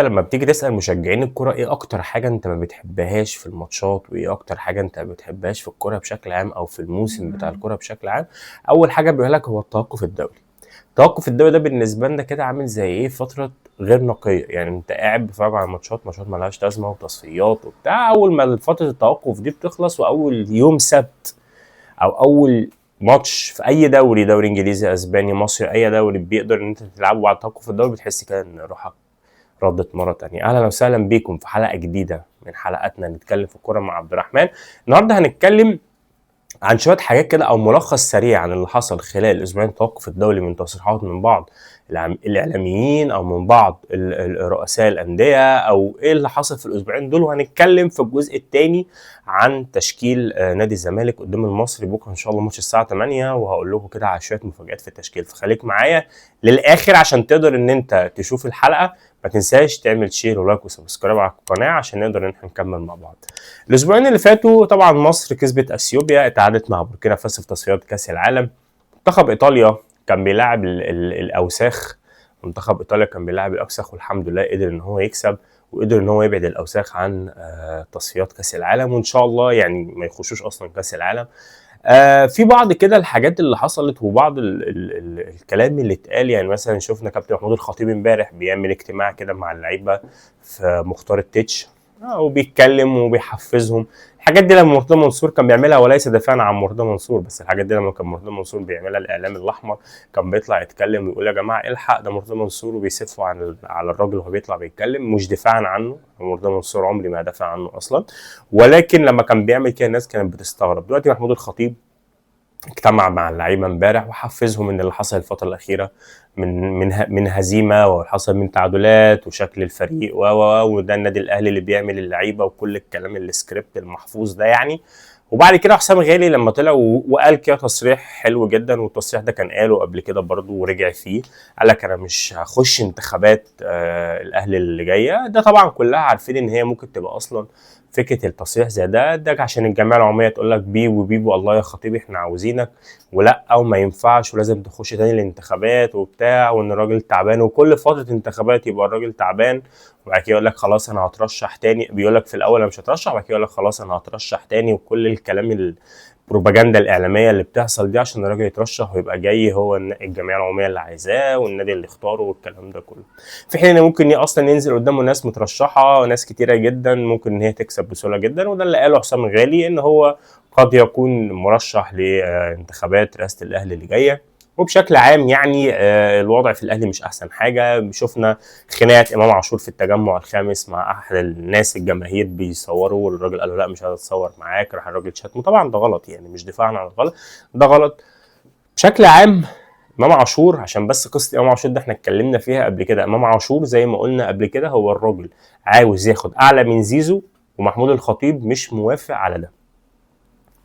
لما بتيجي تسأل مشجعين الكرة ايه اكتر حاجة انت ما بتحبهاش في الماتشات، وايه اكتر حاجة انت ما بتحبهاش في الكرة بشكل عام او في الموسم بتاع الكرة بشكل عام؟ اول حاجة بيقول لك هو التوقف الدولي. التوقف الدولي ده بالنسبة لنا كده عامل زي ايه؟ فترة غير نقية، يعني انت قاعد بتتفرج على ماتشات مالهاش لازمة وتصفيات وبتاع. اول ما فترة التوقف دي بتخلص واول يوم سبت او اول ماتش في اي دوري، دوري انجليزي اسباني مصري اي دوري بيقدر ان انت تلعبه بعد توقف الدوري، بتحس كده ان روحك ردت مرة تانية. اهلا وسهلا بيكم في حلقة جديدة من حلقاتنا نتكلم في الكورة مع عبد الرحمن. النهارده هنتكلم عن شوية حاجات كده او ملخص سريع عن اللي حصل خلال اسبوعين التوقف الدولي من تصريحات من بعض الاعلاميين او من بعض رؤساء الاندية، او ايه اللي حصل في الاسبوعين دول. وهنتكلم في الجزء الثاني عن تشكيل نادي الزمالك قدام المصري بكره ان شاء الله ماتش الساعة 8، وهقول لكم كده على شوية مفاجآت في التشكيل. فخليك معايا للاخر عشان تقدر ان انت تشوف الحلقة. ما تنساش تعمل share و like و subscribe على القناة عشان نقدر ان احنا نكمل مع بعض. الاسبوعين اللي فاتوا طبعا مصر كسبت اثيوبيا، اتعادلت مع بوركينا فاسو في تصفيات كاس العالم. منتخب ايطاليا كان بيلاعب الاوساخ، منتخب ايطاليا كان بيلاعب الاوساخ والحمد لله قدر ان هو يكسب وقدر ان هو يبعد الاوساخ عن تصفيات كاس العالم، وان شاء الله يعني ما يخشوش اصلا كاس العالم. في بعض كده الحاجات اللي حصلت وبعض ال ال ال الكلام اللي اتقال، يعني مثلا شفنا كابتن محمود الخطيب امبارح بيعمل اجتماع كده مع اللعيبة في مختار التتش، وبيتكلم وبيحفزهم. الحاجات دي لما مرتضى منصور كان بيعملها، وليس دفاعا عن مرتضى منصور، بس الحاجات دي لما كان مرتضى منصور بيعملها الاعلام الاحمر كان بيطلع يتكلم ويقول يا جماعة الحق ده مرتضى منصور، وبيسفوا على الراجل وهو بيطلع بيتكلم، مش دفاعا عنه. مرتضى منصور عمري ما دافع عنه اصلا، ولكن لما كان بيعمل كده الناس كانت بتستغرب. دلوقتي محمود الخطيب اجتمع مع اللعيبة امبارح وحفزهم ان اللي حصل الفترة الاخيرة من هزيمة واللي حصل من تعادلات وشكل الفريق و و وده النادي الاهلي اللي بيعمل اللعيبة وكل الكلام السكريبت المحفوظ ده يعني. وبعد كده حسام غالي لما طلع وقال كده تصريح حلو جدا، والتصريح ده كان قاله قبل كده برضه ورجع فيه، قال لك انا مش هخش انتخابات الاهلي اللي جاية. ده طبعا كلها عارفين ان هي ممكن تبقى اصلا فكرة التصريح زي ده عشان الجمعية العمومية تقول لك بي وبيبو الله يا خطيبي احنا عاوزينك، ولا وما ينفعش ولازم تخش تاني الانتخابات وبتاع، وان الراجل تعبان، وكل فترة انتخابات يبقى الراجل تعبان، وبعد كده يقول لك خلاص انا هترشح تاني. بيقول لك في الاول انا مش هترشح، وبعد كده يقول لك خلاص انا هترشح تاني، وكل الكلام البروباجندا الاعلامية اللي بتحصل دي عشان الراجل يترشح ويبقى جاي هو الجمعية العمومية اللي عايزاه والنادي اللي اختاره والكلام ده كله. في حين ان ممكن اصلا ينزل قدامه ناس مترشحه، ناس كتيرة جدا ممكن ان هي تكسب بسهولة جدا. وده اللي قاله حسام غالي ان هو قد يكون مرشح لانتخابات رئاسة الاهلي اللي جاية. وبشكل عام يعني الوضع في الاهلي مش احسن حاجة. شفنا خناقه امام عاشور في التجمع الخامس مع احد الناس الجماهير بيصوروا، والراجل قال له لا مش عايز اتصور معاك، راح الراجل شتمه. طبعا ده غلط، يعني مش دفاعا عن الغلط، ده غلط بشكل عام. امام عاشور، عشان بس قصة امام عاشور ده احنا اتكلمنا فيها قبل كده. امام عاشور زي ما قلنا قبل كده هو الراجل عاوز ياخد اعلى من زيزو، ومحمود الخطيب مش موافق على ده.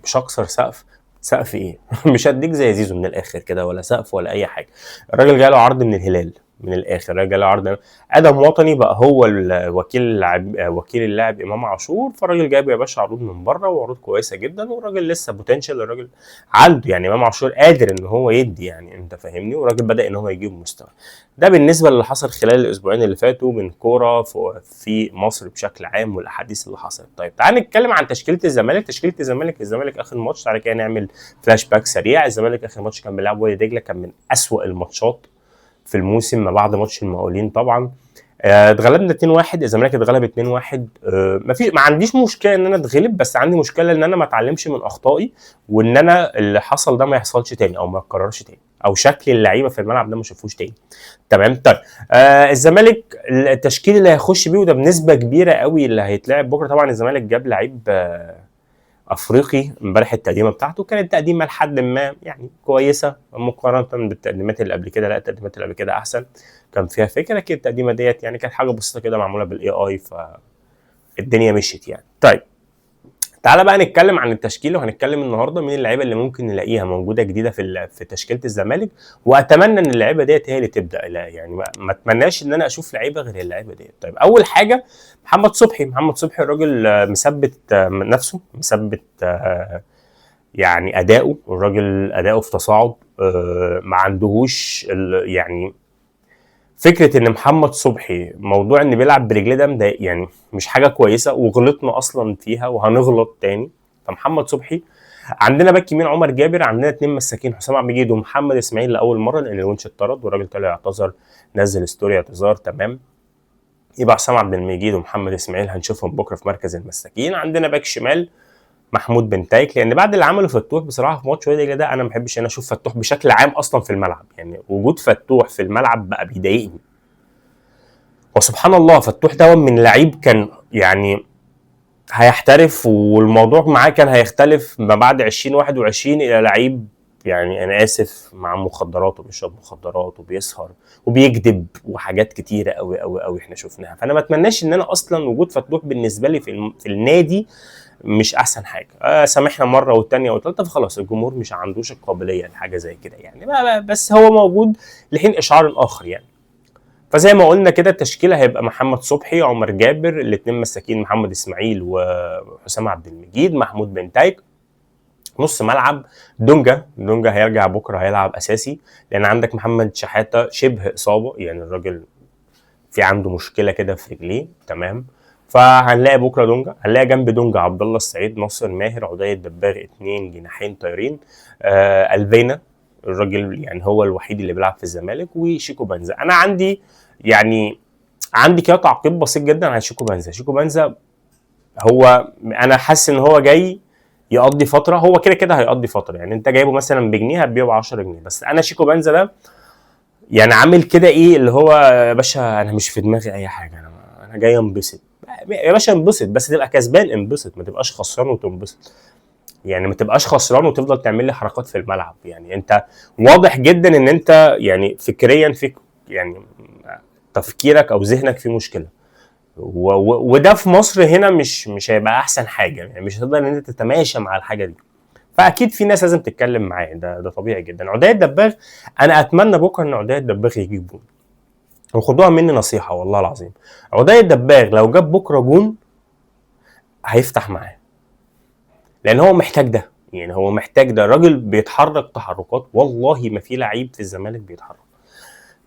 مش هكسر سقف، سقف ايه؟ مش هديك زي زيزو من الاخر كده، ولا سقف ولا اي حاجة. الراجل جاله عرض من الهلال من الاخر، الراجل جاله عرض ادم وطني بقى هو الوكيل اللاعب، وكيل اللاعب امام عاشور. فالراجل جايب يا باشا عروض من بره وعروض كويسة جدا، والراجل لسه potential، الراجل عنده يعني امام عاشور قادر ان هو يدي، يعني انت فاهمني، والراجل بدا ان هو يجيب مستوى. ده بالنسبة للي حصل خلال الاسبوعين اللي فاتوا من كورة في مصر بشكل عام والاحاديث اللي حصلت. طيب تعال نتكلم عن تشكيله الزمالك. تشكيله الزمالك، اخر ماتش، تعالى كده نعمل فلاش باك سريع. الزمالك اخر ماتش كان بيلعب وادي دجله، كان من اسوأ الماتشات في الموسم ما بعد ماتش المقاولين طبعا. اتغلبنا 2-1، الزمالك اتغلب 2-1. ما عنديش مشكلة ان انا اتغلب، بس عندي مشكلة ان انا ما اتعلمش من اخطائي، وان انا اللي حصل ده ما يحصلش تاني او ما يتكررش تاني، او شكل اللعيبة في الملعب ده ما اشوفوش تاني. تمام. طيب الزمالك التشكيل اللي هيخش بيه وده بنسبة كبيرة قوي اللي هيتلعب بكره. طبعا الزمالك جاب لعيب افريقي امبارح، التقديمه بتاعته كانت تقديمه لحد ما يعني كويسة مقارنة بالتقديمات اللي قبل كده. لا التقديمات اللي قبل كده احسن، كان فيها فكرة، لكن التقديمه ديت يعني كانت حاجة بسيطة كده معمولة بال AI، فالدنيا مشيت يعني. طيب تعالى بقى نتكلم عن التشكيل، وهنتكلم النهارده مين اللعيبة اللي ممكن نلاقيها موجودة جديدة في تشكيله الزمالك، واتمنى ان اللعيبة ديت هي اللي تبدا. لا يعني ما اتمناش ان انا اشوف لعيبة غير اللعيبة ديت. طيب اول حاجة محمد صبحي. محمد صبحي الراجل مثبت نفسه، مثبت يعني اداؤه، الراجل اداؤه في تصاعد، ما عندهوش يعني فكرة ان محمد صبحي موضوع ان بيلعب برجليه ده مضايق، يعني مش حاجة كويسة، وغلطنا اصلا فيها وهنغلط تاني. فمحمد صبحي عندنا باك يمين عمر جابر، عندنا اتنين مساكين حسام عبد المجيد ومحمد اسماعيل لاول مرة، لان الونش اتطرد والراجل طلع اعتذر، نزل story اعتذار، تمام. يبقى حسام عبد المجيد ومحمد اسماعيل هنشوفهم بكره في مركز المساكين. عندنا باك شمال محمود بنتايك، لان بعد اللي عمله فتوح بصراحة في ماتش وادي ده انا ما بحبش ان انا اشوف فتوح بشكل عام اصلا في الملعب، يعني وجود فتوح في الملعب بقى بيضايقني. وسبحان الله فتوح ده من لعيب كان يعني هيحترف، والموضوع معاه كان هيختلف ما بعد 2021 الى لعيب يعني انا اسف مع مخدرات وبيشرب مخدرات وبيسهر وبيكذب وحاجات كتيرة قوي قوي قوي احنا شفناها. فانا ما اتمناش ان انا اصلا وجود فتوح بالنسبة لي في النادي مش احسن حاجة. سامحنا مرة والثانية والثالثة، فخلاص الجمهور مش عندوش القابلية لحاجة زي كده يعني، بس هو موجود لحين اشعار اخر يعني. فزي ما قلنا كده التشكيلة هيبقى محمد صبحي، عمر جابر، الاثنين مساكين محمد اسماعيل وحسام عبد المجيد، محمود بنتايك. نص ملعب دونجا، دونجا هيرجع بكره هيلعب اساسي، لان عندك محمد شحاته شبه اصابه، يعني الراجل في عنده مشكلة كده في رجليه، تمام. فهنلاقي بكره دونجا، هنلاقي جنب دونجا عبد الله السعيد، ناصر ماهر، عدي الدباغ، اثنين جناحين طايرين، الفينا الراجل يعني هو الوحيد اللي بيلعب في الزمالك، وشيكو بنزا. انا عندي يعني عندي كده تعقيب بسيط جدا على شيكو بنزا. شيكو بنزا هو انا حاسس ان هو جاي يقضي فترة، هو كده كده هيقضي فترة، يعني انت جايبه مثلا بجنيه هتبيعه ب 10 جنيه، بس انا شيكو بنزا ده يعني عامل كده ايه اللي هو يا باشا انا مش في دماغي اي حاجة، انا جاي انبسط يا باشا، انبسط بس تبقى كسبان، انبسط ما تبقاش خسران وتنبسط، يعني ما تبقاش خسران وتفضل تعمل لي حركات في الملعب. يعني انت واضح جدا ان انت يعني فكريا فيك يعني تفكيرك او ذهنك فيه مشكلة، وده في مصر هنا مش هيبقى احسن حاجة، يعني مش هتقدر ان انت تتماشى مع الحاجة دي. فاكيد في ناس لازم تتكلم معاه، ده طبيعي جدا. عدي الدباغ انا اتمنى بكره ان عدي الدباغ يجيب جون، وخدوها مني نصيحة والله العظيم، عدي الدباغ لو جاب بكره جون هيفتح معاه، لان هو محتاج ده، يعني هو محتاج ده. الراجل بيتحرك تحركات والله ما في لعيب في الزمالك بيتحرك،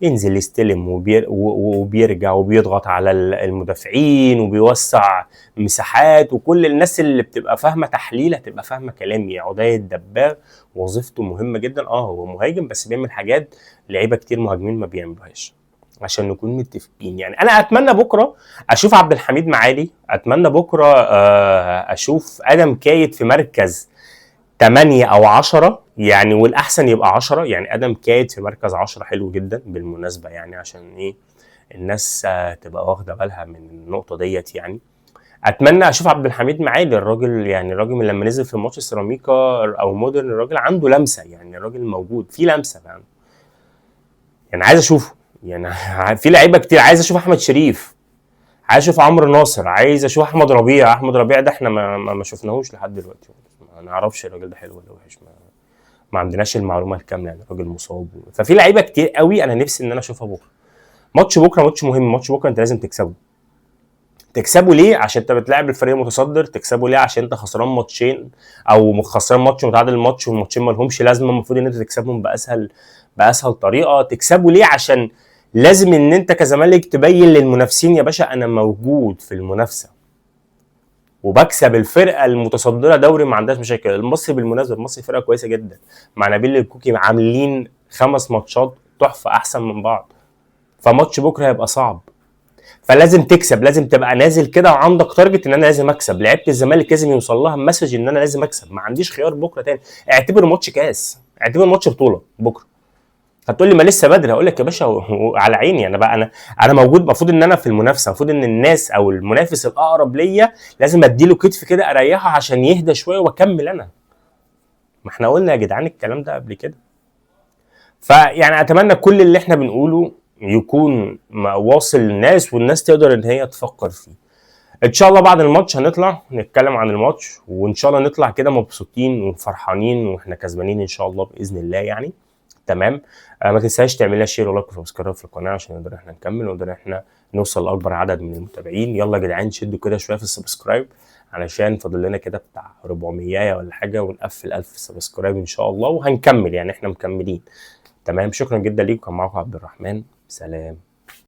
ينزل يستلم وبيرجع وبيضغط على المدافعين وبيوسع مساحات، وكل الناس اللي بتبقى فاهمه تحليل هتبقى فاهمه كلامي. عدي الدباغ وظيفته مهمة جدا، هو مهاجم بس بيعمل حاجات لعيبة كتير مهاجمين ما بيعملوهاش، عشان نكون متفقين. يعني انا اتمنى بكره اشوف عبد الحميد معالي، اتمنى بكره اشوف ادم كايد في مركز 8 او 10 يعني، والاحسن يبقى 10، يعني ادم كايد في مركز 10 حلو جدا بالمناسبة، يعني عشان ايه الناس تبقى واخده بالها من النقطة ديت. يعني اتمنى اشوف عبد الحميد معالي، الراجل يعني الراجل من لما نزل في ماتش سيراميكا او مودرن الراجل عنده لمسه، يعني الراجل موجود في لمسه يعني عايز اشوفه يعني في لعيبة كتير، عايز اشوف احمد شريف، عايز اشوف عمرو ناصر، عايز اشوف احمد ربيع. احمد ربيع ده احنا ما شفناهوش لحد دلوقتي، ما نعرفش الراجل ده حلو ولا وحش، ما عندناش المعلومة الكاملة، يعني الراجل مصاب. ففي لعيبة كتير قوي انا نفسي ان انا اشوفها بكره. ماتش بكره ماتش مهم، ماتش بكره انت لازم تكسبه. تكسبه ليه؟ عشان انت بتلاعب الفريق المتصدر. تكسبه ليه؟ عشان انت خسران ماتشين او خسران ماتش ومتعادل ماتش، والماتشين ما لهمش لازمه، المفروض ان انت تكسبهم باسهل طريقه. تكسبه ليه؟ عشان لازم ان انت كزمالك تبين للمنافسين يا باشا انا موجود في المنافسة وبكسب الفرقة المتصدره دوري، ما عندهاش مشاكل. المصري بالمناسبة، المصري فرقه كويسة جدا مع نبيل الكوكي، عاملين 5 ماتشات تحفة احسن من بعض، فماتش بكره هيبقى صعب، فلازم تكسب، لازم تبقى نازل كده وعندك target ان انا لازم اكسب. لعيبة الزمالك لازم يوصل لها message ان انا لازم اكسب، ما عنديش خيار بكره تاني. اعتبر ماتش كاس، اعتبر ماتش بطوله بكره. هتقول لي ما لسه بدري، هقول لك يا باشا على عيني، انا بقى انا موجود، المفروض ان انا في المنافسة، المفروض ان الناس او المنافس الاقرب ليا لازم اديله كتف كده اريحة عشان يهدى شوية واكمل انا. ما احنا قلنا يا جدعان الكلام ده قبل كده. فيعني اتمنى كل اللي احنا بنقوله يكون واصل للناس، والناس تقدر ان هي تفكر فيه. ان شاء الله بعد الماتش هنطلع نتكلم عن الماتش، وان شاء الله نطلع كده مبسوطين وفرحانين واحنا كسبانين ان شاء الله باذن الله يعني. تمام. ما تنساش تعمل لنا share و like و subscribe في القناة عشان نقدر احنا نكمل ونقدر احنا نوصل لاكبر عدد من المتابعين. يلا يا جدعان شدوا كده شوية في ال subscribe علشان فاضل لنا كده بتاع 400 ولا حاجة ونقفل 1000 subscribe ان شاء الله، وهنكمل يعني احنا مكملين. تمام. شكرا جدا ليكم، كان معاكم عبد الرحمن، سلام.